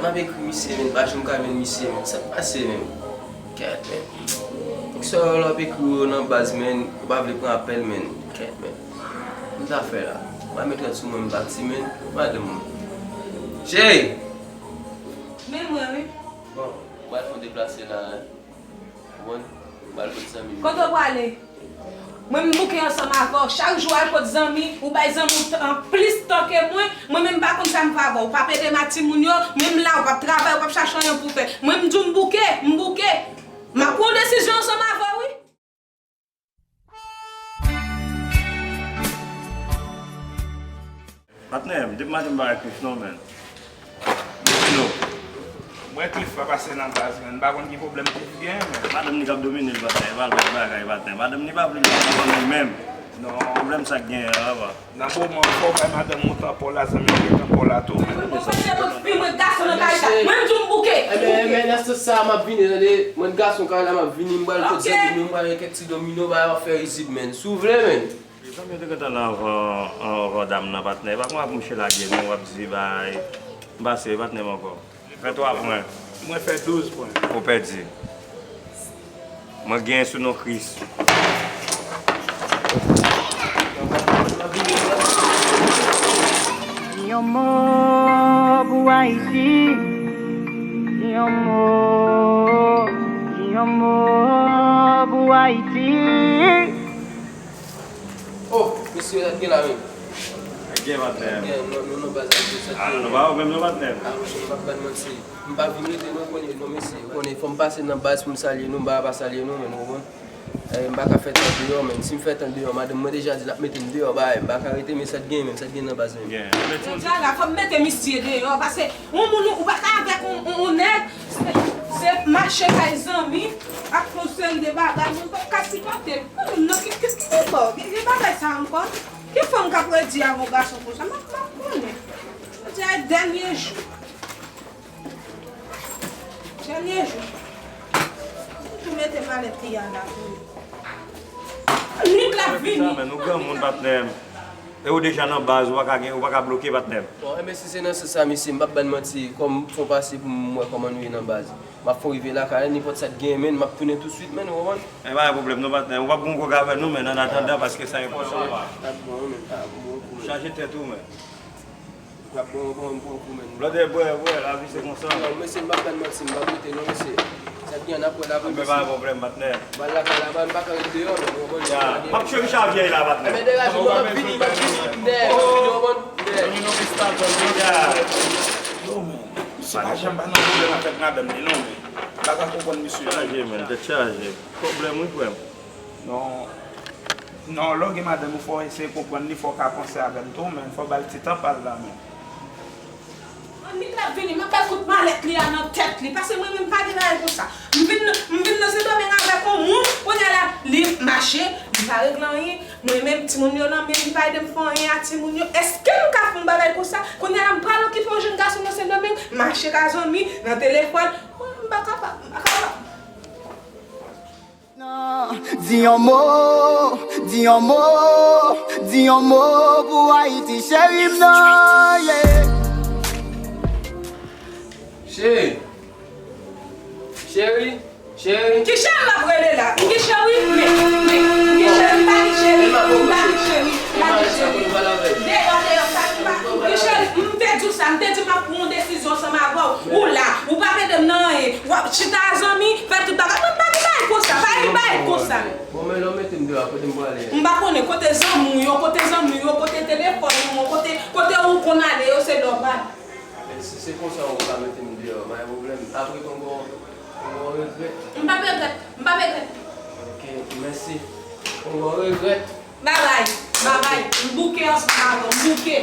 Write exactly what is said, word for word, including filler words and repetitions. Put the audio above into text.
M ap ekri misye, men m pa janm ka jwenn misye, men sa k pase, men. Kèt, men. Nèg sa yo la ap ekri w nan baz, men, yo pa vle pran apèl, men. Kèt, men. M ta fè la. M pa met rad sou mwen, m pati, men. Madanm mwen. Cheri! Men mwen, wi. Bon, m pral fè yon deplase la, wi. Bon, m pral kot zanmi m. Kote w prale? Mwen, m bouke ansanm avè w. Chak jou w al kot zanmi, ou bay zanmi w tan, plis tan ke mwen. Mwen menm, m pa konn sa m fè avè w. Ou p ap ede m ak timoun yo, menm la, ou p ap travay, ou p ap chache anyen pou w fè. Mwen, m di w m bouke, m bouke. M ap pran yon desizyon ansanm avè w, wi. Patnè m, depi maten m pa wè Cliff non, men. Domino. Mwen Cliff pa pase nan baz, men. M pa konn ki pwoblèm Cliff gen, men. Madanm ni k ap domine l, patnè. E pa l pa bagay, patnè. Madanm ni pa vle l nan li menm. Non. Pwoblèm sa k genyen an, papa. Nan moman, fò w bay madanm ou tan pa w la, zanmi m, gen tan pa w la tou, men. Mwen panse mwen fi, mwen gason nan kay la. Mwen m di w m bouke. M bouke. Enben, enben, nan sans sa a, m ap vini, tande. Mwen gason kay la, m ap vini, m pral kot zanmi m yo, m pral gen kèk ti domino, bagay ap fè rizib, men. Si w vle, men. Zanmi yo te gentan la anvan, anvan dam nan, patnè. E pa konn ak mouche lage non, w ap di bay. M pase, patnè m ankò. Fè twa pwen. Mwen fè douz pwen. Ou pèdi. Mwen genyen sou non Chris. Di yon mo pou Ayiti. Di yon mo, di yon mo pou Ayiti. Oh, mesye, sa k gen la menm? Sa k gen, patnè? Sa k gen? Nou, nou nan baz la, mesye, sa k gen? Ah, nou pa wè menm non, patnè. Ah, mesye, m p ap ba n manti. M pa vin rete non, konnen non, mesye. Ou konnen, fò m pase nan baz pou m salye nou, m pa ka pa salye nou, men, ou konprann? Eh, m pa ka fè tan deyò, men. Si m fè tan deyò, madanm mwen deja di l ap mete m deyò, bay. M pa ka rete, men sa k gen, menm, sa k gen nan baz menm? Gen. Jodi a la, fò m mete misye deyò, paske yon moun, ou pa ka avèk yon, yon, yon nèg, se, se mache kay zanmi, ak yon seri de bagay, moun p ap ka sipòte l. Yon moun nan ki, ki, ki gen kò, ki gen bagay sa ankò? Ki fanm k ap redi avè yon gason konsa? M ap, m ap konnen. Jodi a e dènye jou. Dènye jou. Tou mete malèt li a la pou li. Nwit la ap vini. Men nou granmoun, patnè m. E ou deja nan baz, ou pa ka gen, ou pa ka bloke, patnè m. Bon, enben, si se nan sans sa, mesye, m p ap ba n manti, kòm m fè yon pase pou m wè kòman nou ye nan baz. M ap fè yon rive lakay la, nenpòt sa k genyen, men, m ap tounen tousuit, men, ou konprann? E pa gen pwoblèm non, patnè. Ou p ap gen yon gwo gavè non, men, an atandan, paske sa enpòtan. Ap bon, men, ap bon pou mwen. Chaje tèt ou, men. L ap bon, bon, bon pou mwen. Blòdè, bwè, bwè, lavi se konsa. Non, mesye, m p ap ba n manti, m p ap rete non, mesye. Sa k gen, n ap wè lavi, mesye. Anben, pa gen pwoblèm, patnè. M al lakay la, m pa ka ret deyò, men, ou konprann? Ya. M ap cheri Xavier la, patnè. Enben, deraje, m ap vini, m ap vini, m dèyè, m ap vini, ou konprann? M dèyè. Yo, men, misye pa janm pa nan pwoblèm avèk madanm li, non, men. M pa ka konprann misye, non. Chaje, men, tèt chaje. Pwoblèm, wi, frè m. Non. Non, lè w gen madanm ou, fò w eseye konprann li, fò w ka panse avè l tou, men fò w ba l ti tan pa l la, men. Annik l ap vini, m ap bay kout malèt li a nan tèt li, paske mwen menm m pa gen bagay konsa. M vin, m vin nan Sendomeng avèk yon moun, kounye a la, li mache, li pa regle anyen, mwen menm, timoun yo nan men, li pa ede m fè anyen a timoun yo. Èske m ka fè yon bagay konsa? Kounye a la, m pral okipe yon jèn gason nan Sendomeng, mache ka zanmi, nan telefòn, m pa kapab, m pa kapab. Di yon mo, di yon mo, di yon mo pou Ayiti, cheri m nan, yeah. Cheri. Cheri. Cheri. Ki cheri m ap rele la? Ki cheri? Men, men, ki cheri? M pa gen cheri. M pa gen cheri. M pa gen cheri. Deyò, deyò, sa ki pa. Ki cheri? M te di w sa. M te di m ap pran yon desizyon ansanm avè w. Ou la. Ou p ap ede m nan anyen. W ap chita a zanmi, fè tout bagay. Mwen pa gen bagay konsa, pa gen bagay konsa. Bon, men lè w mete m deyò a, kote m prale? M pa konnen kote zanmi w yo, kote zanmi w yo, kote telefòn ou, kote, kote ou konn ale yo, se la w prale. Men si se konsa ou ka mete m deyò, pa gen pwoblèm. Apre tou, m gon, m gon regrèt. M p ap regrèt, m p ap regrèt. Ok, mèsi. M gon regrèt. Babay, babay, m bouke ansanm avè w, m bouke.